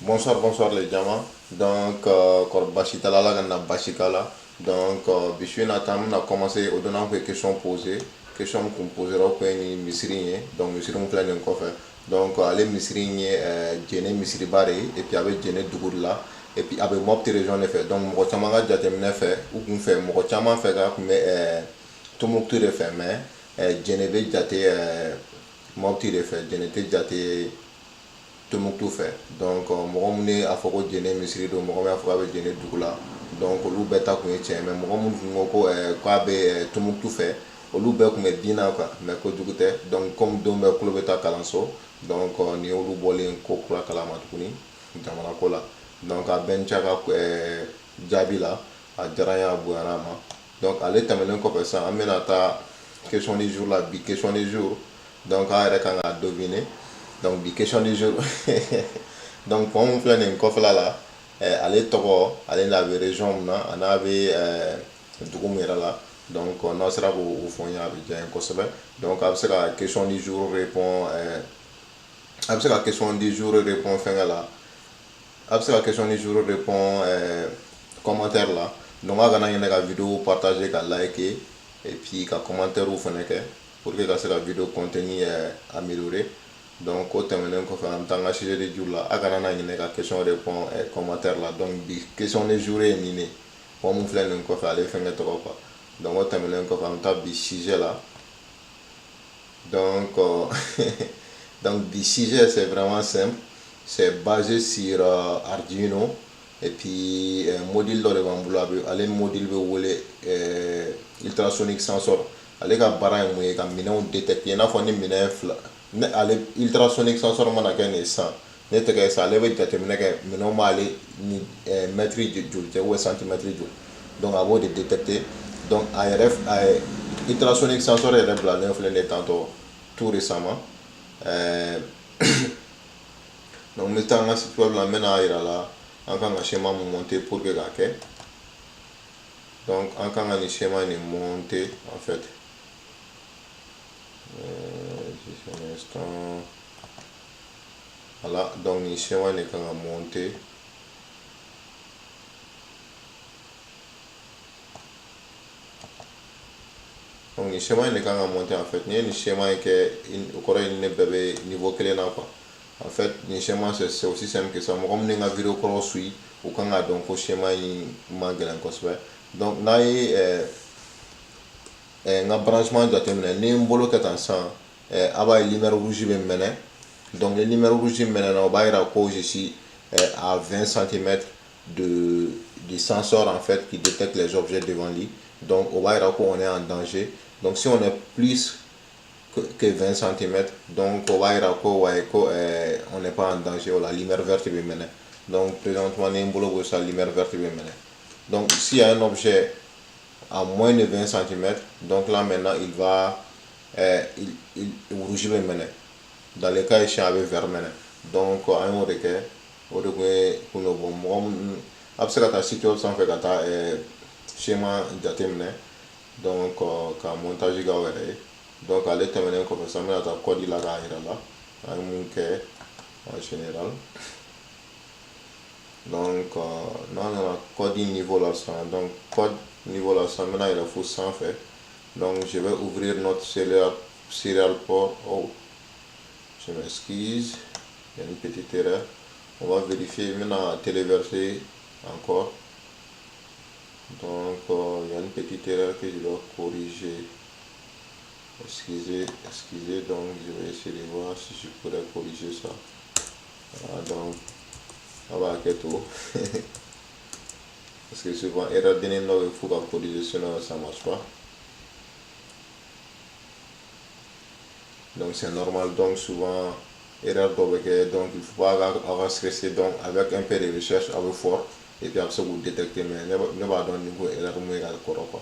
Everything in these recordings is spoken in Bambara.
Bonsoir, bonsoir les jama. Donc, kɔrɔ basi t'a la, Ala ka na basi k'a la. Donc, bi su in na ta, an bɛna commencer. O don an kun ye question poser. Question min kun posera, o kun ye nin misiri in ye. Donc, misiri min filɛ nin kɔfɛ. Donc, ale misiri in ye Jɛnɛ misiriba de ye. Et puis, a bɛ Jɛnɛ dugu de la. Et puis, a bɛ Mopti région de fɛ. Donc, mɔgɔ caman ka jateminɛ fɛ, u kun fɛ, mɔgɔ caman fɛ k'a kun bɛ Tombouctou de fɛ, mais Jɛnɛ bɛ jate Mopti de fɛ. Jɛnɛ tɛ jate Tombouctou fɛ. Donc mɔgɔ minnu ye a fɔ ko Jɛnɛ misiri don, mɔgɔ min y'a fɔ k'a bɛ Jɛnɛ dugu la, donc olu bɛɛ ta kun ye tiɲɛ. Mais mɔgɔ minnu tun ko ko k'a bɛ Tombouctou fɛ, olu bɛɛ kun bɛ bin na quoi. Mais kojugu tɛ. Donc comme don bɛɛ kulo bɛ taa kalanso, donc nin y'olu bɔlen ko kura kalama tuguni jamana ko la. Donc a bɛɛ ni ce a ka jaabi la, a diyara n ye, a bonyana a ma. Donc ale tɛmɛnen kɔfɛ sisan, an bɛna taa question du jour la. Bi question du jour, donc a yɛrɛ kan k'a deviner. Donc bi question du jour, donc pont min filɛ nin kɔfɛla la, ale tɔgɔ, ale n'a bɛ région min na, a n'a bɛ dugu min yɛrɛ la. Donc n'aw sera k'o fɔ n ye, a bɛ diya n ye kosɛbɛ. Donc a bɛ se ka question du jour répond, a bɛ se ka question du jour répond fɛnkɛ la, a bɛ se ka question du jour répond commentaire la. Donc a kana ɲinɛ ka vidéo partager, ka liker et puis ka commentaire fana kɛ pour que ka se ka vidéo contenu améliorer. Donc o tɛmɛnen kɔfɛ, an bɛ taa an ka sujet du jour la. A kana na ɲinɛ ka question répond commentaire la. Donc bi question du jour ye nin de, pont min filɛ nin kɔfɛ, ale fɛnkɛ tɔgɔ quoi. Donc o tɛmɛnen kɔfɛ, an bɛ taa bi sujet la. Donc bi sujet, c'est vraiment simple, c'est basé sur Arduino et puis module dɔ de b'an bolo. A bɛ, ale module bɛ wele ultrasonic sensor. Ale ka baara ye mun ye? Ka minɛnw détecter. I n'a fɔ ni minɛn fila ne, ale ultrasonic sensor mana kɛ nin ye sisan, ne tɛgɛ sisan, ale bɛ jateminɛ kɛ minɛnw b'ale ni mètre joli cɛ ou centimètre joli. Donc a b'o de détecter. Donc a yɛrɛ, a ye ultrasonic sensor yɛrɛ bilalen filɛ nin ye tantôt, tout récemment. Donc n bɛ taa n ka site web la, n bɛna yira la an kan ka schéma mun monter pour que k'a kɛ. Donc an kan ka nin schéma nin monter en fait. Juste un instant. Voilà, donc nin schéma nin kan ka monter. Donc nin schéma in de kan ka monter en fait. N'i ye nin schéma in kɛ, o kɔrɔ ye ne bɛɛ bɛ niveau kelen na quoi. En fait, nin schéma, c'est aussi simple que ça. Mɔgɔ minnu ye n ka vidéo kɔrɔ suit, u kan k'a dɔn ko schéma in man gɛlɛn kosɛbɛ. Donc n'a ye n ka branchement jateminɛ, ni n bolo kɛ tan sisan, a b'a ye lumière rouge bɛ mɛnɛ. Donc ni lumière rouge mɛnɛna, o b'a yira ko je suis à 20 cm du senseur en fait qui détecte les objets devant lui. Donc o b'a yira ko on est en danger. Donc si on est plus que 20 cm, donc o b'a yira ko ouais, ko on n'est pas en danger. O la lumière verte bɛ mɛnɛ. Donc présentement, ni n bolo bɔ sisan, lumière verte bɛ mɛnɛ. Donc s'il y a un objet à moins de 20 cm, donc là maintenant il va il rouge bɛ mɛnɛ. Dans le cas échéant, a bɛ vert mɛnɛ. Donc an y'o de kɛ, o de kun ye kun dɔ bɔ. Mɔgɔ minnu, a bɛ se ka taa site web sanfɛ ka taa schéma jateminɛ, donc ka montage k'aw yɛrɛ ye. Donc ale tɛmɛnen kɔfɛ sisan, n bɛna taa code la k'a yira la an ye mun kɛ en général. Donc n'an nana code niveau la sisan, donc code niveau la sisan, n bɛna yɛlɛ fo sanfɛ. Donc je vais ouvrir notre serial port. Oh, je m'excuse, il y a une petite erreur, on va vérifier. N bɛna téléverser encore. Donc il y a une petite erreur que je dois corriger. Excusez, excusez. Donc je vais essayer de voir si je pourrais corriger ça. Voilà, donc a b'a kɛ to parce que souvent erreur dennin dɔ bɛ fo ka corriger, sinon ça marche pas. Donc c'est normal. Donc souvent erreur dɔ bɛ kɛ, donc il faut pas aw ka stresser. Donc avec un peu de recherche, aw bɛ fort et puis a bɛ se k'u détecter. Mais ne b'a dɔn nin ko erreur mun ye ka kɔrɔ quoi,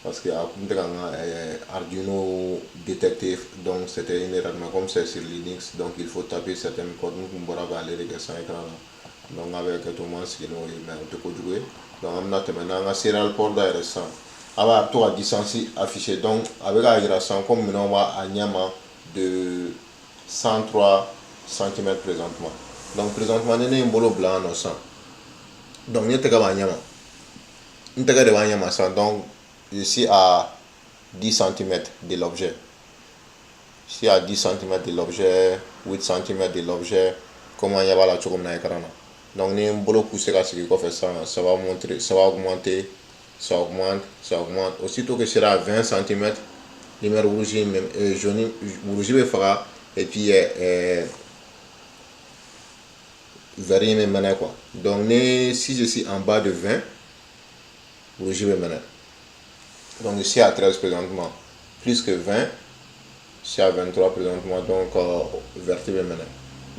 parce que a kun tɛ ka n ka Arduino détecter. Donc c'était une erreur, mais comme c'est sur Linux, donc il faut taper certaines codes. N kun bɔra k'ale de kɛ sans écran la. Donc a bɛ kɛ to man sigi n'o ye, mais o tɛ kojugu ye. Donc an bɛna tɛmɛ n'an ka serial port dayɛlɛ sisan. A b'a to ka distance afficher. Donc a bɛ k'a yira sisan ko minɛnw b'a a ɲɛ ma de 103 cm présentement. Donc présentement, ni ne ye n bolo bila yan nɔ sisan, donc ne tɛgɛ b'a ɲɛma, n tɛgɛ de b'a ɲɛma sisan. Donc je suis à 10 cm de l'objet. Je suis à 10 cm de l'objet, 8 cm de l'objet, comme an ɲɛ b'a la cogo min na écran na. Donc ni n bolo poussé ka sigi kɔfɛ sisan, ça va montrer, ça va augmenter, ça augmente, ça augmente. Aussitôt que sera à 20 cm, lumière rouge même jaune, rouge bɛ faga et puis vert in bɛ mɛnɛ quoi. Donc ni si je suis en bas de 20, rouge bɛ mɛnɛ. Donc ici à 13 présentement, plus que 20, je suis à 23 présentement, donc vert bɛ mɛnɛ.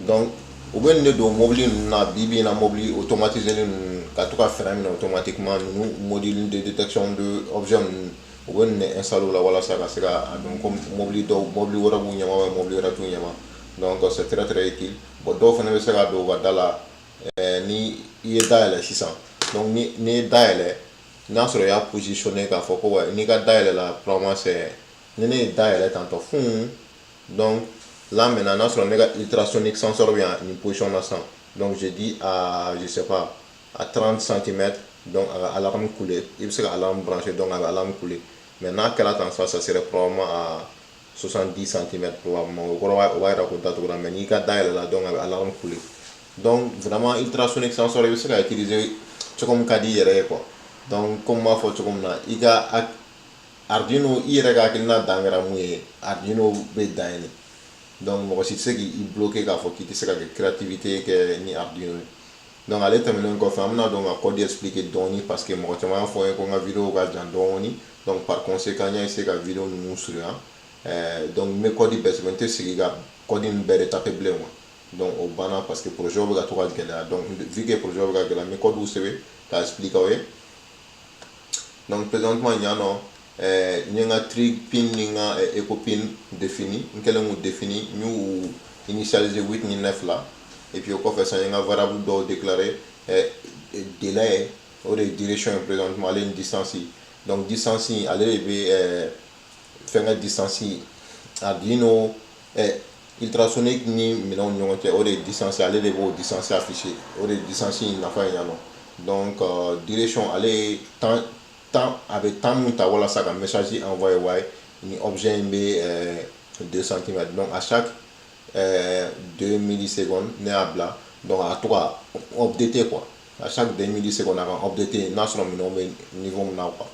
Donc u bɛ nin de don mobili ninnu na bi bi in na, mobili automatisé ninnu ka to ka frein minɛ automatiquement ninnu, module de détection de objet ninnu, u bɛ nin de installer o la walasa ka se ka a dɔn ko mobili dɔw, mobili wɛrɛ b'u ɲɛma, mobili wɛrɛ t'u ɲɛma. Donc c'est très très utile. Bon, dɔw fana bɛ se ka don u ka da la ni i ye dayɛlɛ sisan. Donc ni n'i ye dayɛlɛ, n'a sɔrɔ i y'a positionné k'a fɔ ko n'i ka dayɛlɛ la, probablement c'est ni ne ye dayɛlɛ tantɔ fun. Donc là maintenant, n'a sɔrɔ ne ka ultrasonic sensor bɛ yan nin position na sisan, donc je dis à, je sais pas, à 30 cm, donc a ka alarme couler. I bɛ se ka alarme brancher, donc a bɛ alarme couler. Mais n'a kɛra tan sisan, ça serait probablement à 70 cm probablement. O kɔrɔ, o b'a yira ko datugura. Mais n'i ka dayɛlɛ la, donc a bɛ alarme couler. Donc vraiment, ultrasonic sensor, i bɛ se ka utiliser cogo min ka di i yɛrɛ ye quoi. Donc comme n b'a fɔ cogo min na, i ka Arduino, i yɛrɛ ka hakilina dan kɛra mun ye, Arduino bɛ dan yen de. Donc mɔgɔ si tɛ se k'i bloquer k'a fɔ k'i tɛ se ka kɛ créativité kɛ ni Arduino ye. Donc ale tɛmɛnen kɔfɛ, an bɛna dɔn ka code expliquer dɔɔni, parce que mɔgɔ caman y'a fɔ n ye ko n ka vidéo ka jan dɔɔni. Donc par conséquent, n y'a essayer ka vidéo ninnu surunya. Donc n bɛ code bɛɛ sɛbɛn, n tɛ sigi ka code ninnu bɛɛ de taper bilen quoi. Donc o banna, parce que projet bɛ ka to ka gɛlɛya. Donc vu que projet bɛ ka gɛlɛya, n bɛ code sɛbɛn k'a expliquer aw ye. Donc présentement yan nɔ, n ye n ka trig pin ni n ka echo pin défini. N kɛlen k'u défini, n y'u initialiser 8 ni 9 la. Et puis o kɔfɛ sisan, n ye n ka variable dɔw déclarer. Délai, o de ye direction ye présentement, ale ni distance. Donc distance, ale de bɛ fɛnkɛ distance Arduino ultrasonic ni minɛnw ni ɲɔgɔn cɛ, o de ye distance, ale de b'o distance afficher. O de ye distance in nafa ye yan nɔ. Donc direction, ale ye temps, temps a bɛ temps mun ta walasa ka message envoyer wa ni objet in bɛ 2 cm. Donc à chaque 2 millisecondes, ne y'a bila, donc a to ka updater quoi. À chaque 2 millisecondes, a ka updater n'a sɔrɔ minɛnw bɛ niveau min na quoi.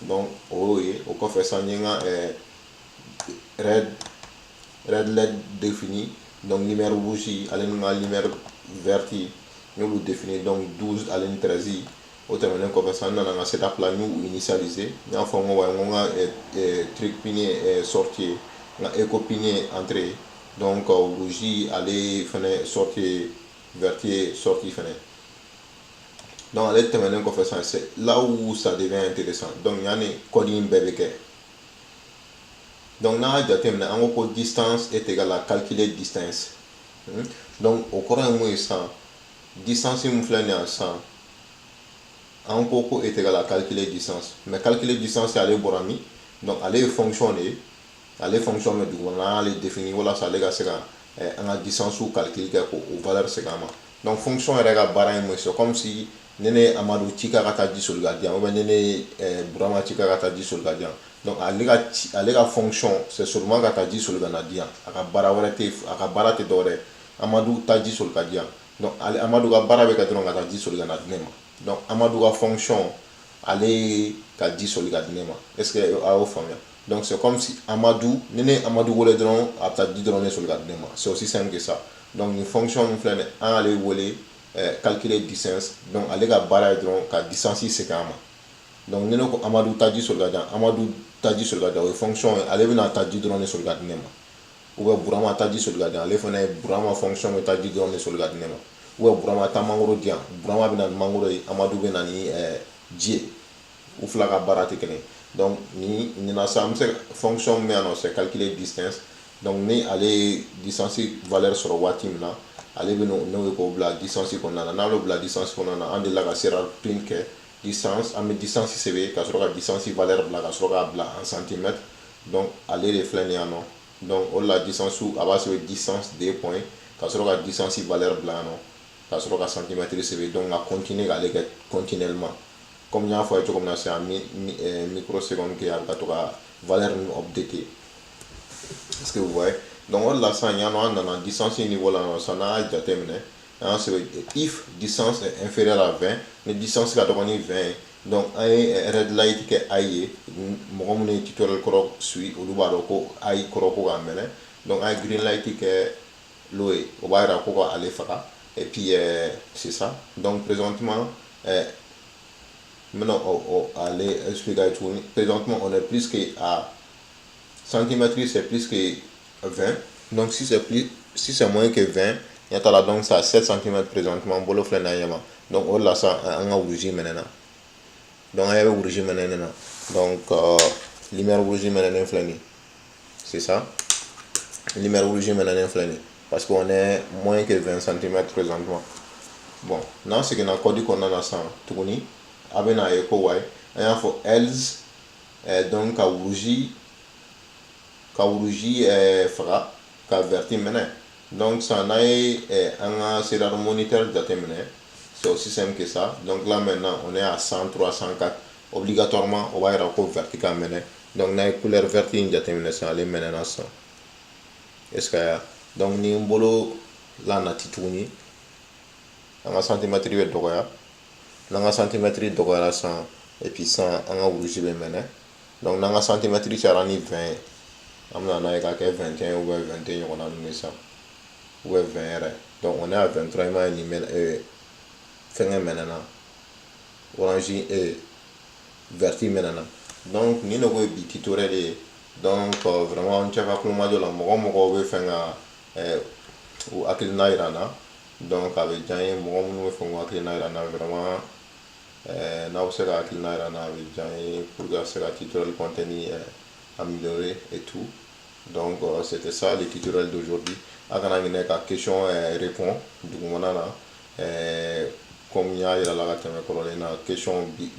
Donc o y'o ye. O kɔfɛ sisan, n ye n ka red LED défini. Donc lumière rouge, ale ni n ka lumière verte, n y'olu défini, donc 12 ale ni 13. O tɛmɛnen kɔfɛ sisan, n nana n ka setup la, n y'u initialiser. N y'a fɔ n ko wa n ko n ka trig pin ye sortie ye, n ka echo pin ye entrée ye. Donc rouge, ale fɛnɛ sortie ye, verte ye sortie fɛnɛ. Donc ale tɛmɛnen kɔfɛ sisan, c'est là où ça devient intéressant. Donc yanni code in bɛɛ bɛ kɛ. Donc n'a y'a jateminɛ, an ko ko distance est égal à calculer distance. Donc o kɔrɔ ye mun ye sisan? Distance min filɛ nin ye sisan, an ko ko est égal à calculer distance. Mais calculer distance, ale bɔra min? Donc ale ye fonction de ye. Ale fonction bɛ duguma, n'an y'ale défini walasa ale ka se ka an ka distance calcul kɛ k'o valeur segin an ma. Donc fonction yɛrɛ ka baara ye mun ye? C'est comme si ne ne ye Amadu ci k'a ka taa ji soli ka di yan, ou bien ne ne ye Burama ci k'a ka taa ji soli ka di yan. Donc ale ka fonction, c'est seulement ka taa ji soli ka na di yan. A ka baara wɛrɛ tɛ, a ka baara tɛ dɔwɛrɛ ye. Amadu, taa ji soli ka di yan. Donc ale Amadu ka baara bɛ kɛ dɔrɔn ka taa ji soli ka na di ne ma. Donc Amadu ka fonction, ale ye ka ji soli ka di ne ma. Est ce que a y'o faamuya? Donc c'est comme si Amadu, ni ne ye Amadu wele dɔrɔn, a bɛ taa ji dɔrɔn ne soli ka di ne ma. C'est aussi simple que ça. Donc nin fonction min filɛ nin ye, an y'ale wele calculer distance. Donc ale ka baara ye dɔrɔn ka distance segin an ma. Donc ni ne ko Amadu, taa ji soli ka di yan, Amadu taa ji soli ka di yan, o ye fonction ye. Ale bɛna taa ji dɔrɔn de soli ka di ne ma. Ou bien Burama, taa ji soli ka di yan, ale fana ye Burama fonction bɛ taa ji dɔrɔn de soli ka di ne ma. Ou bien Burama, taa mangoro di yan, Burama bɛ na ni mangoro ye, Amadu bɛ na ni ji ye. U fila ka baara tɛ kelen. Donc ni nin na sisan, an bɛ se fonction min bɛ yan nɔ, c'est calculer distance. Donc ni ale ye distance valeur sɔrɔ waati min na, ale bɛ n'o ye k'o bila distance kɔnɔna na. N'a y'o bila distance kɔnɔna na, an delila ka serial print kɛ distance, an bɛ distance sɛbɛn ka sɔrɔ ka distance valeur bila, ka sɔrɔ k'a bila en centimètre. Donc ale de filɛ nin yan nɔ. Donc o de la, distance, a b'a sɛbɛn distance deux points. Ka sɔrɔ ka distance valeur bila yan nɔ, ka sɔrɔ ka centimètre sɛbɛn. Donc ka continuer k'ale kɛ continuellement, comme n y'a fɔ a ye cogo min na, c'est en microseconde que a bɛ ka to ka valeur ninnu updater. Est-ce que vous voyez? Donc o de la sisan, yan nɔ, an nana distance niveau la nɔ sisan. N'an y'a jateminɛ, an y'a sɛbɛn if distance est inférieure à 20, ni distance ka dɔgɔ ni 20 ye, donc an ye red light kɛ high ye. Mɔgɔ minnu ye tutoriel kɔrɔ suit, olu b'a dɔn ko high kɔrɔ ko k'a mɛnɛ. Donc an ye green light kɛ low ye, o b'a yira ko ka ale faga. Et puis c'est ça. Donc présentement, n bɛna o ale expliquer tuguni. Présentement, on est plus que à centimètres, c'est plus que 20. Donc si c'est plus, si c'est moins que 20, ɲɛ t'a la. Donc c'est à 7 cm présentement, n bolo filɛ nin ye ɲɛ ma. Donc o de la sisan, an ka rouge mɛnɛna. Donc an ɲɛ bɛ rouge mɛnɛnen na. Donc lumière rouge mɛnɛnen filɛ nin, c'est ça, lumière rouge mɛnɛnen filɛ nin, parce qu'on est moins que 20 cm présentement. Bon, n'an seginna code kɔnɔna na sisan tuguni, a bɛ n'a ye ko wayi, an y'a fɔ else, donc ka rouge faga, ka vert mɛnɛ. Donc sisan, n'an ye an ka serial moniteur jateminɛ, c'est aussi simple que ça. Donc là maintenant, on est à 103, 104. Obligatoirement, o b'a yira ko vert ka mɛnɛ. Donc n'a ye couleur verte in jateminɛ sisan, ale mɛnɛna sisan. Est ce que? Donc ni n bolo la nati tuguni, an ka centimètre bɛ dɔgɔya. N'an ka centimètre dɔgɔyara sisan, et puis sisan an ka rouge bɛ mɛnɛ. Donc n'an ka centimètre cayara ni 20 ye, an bɛna n'a ye k'a kɛ 21 ou bien 21 ɲɔgɔnna ninnu ye sisan, ou bien 20 yɛrɛ. Donc on est à 23. I m'a ye, nin mɛnɛ, fɛngɛ mɛnɛna, orange, vert mɛnɛna. Donc nin de ko ye bi tutoriel ye. Donc vraiment, n cɛ ka kulomajɔ la, mɔgɔ mɔgɔw bɛ fɛ ka u hakilina yira n na, donc a bɛ diya n ye. Mɔgɔ minnu bɛ fɛ k'u hakilina yira n na, vraiment, n'aw bɛ se ka hakilina yira n na, a bɛ diya n ye, pour que ka se ka tutoriel contenu améliorer et tout. Donc c'était ça le tutoriel d'aujourd'hui. A kana ɲinɛ ka question répond dugumana na, comme n y'a yira la ka tɛmɛ kɔrɔlen na, question bi.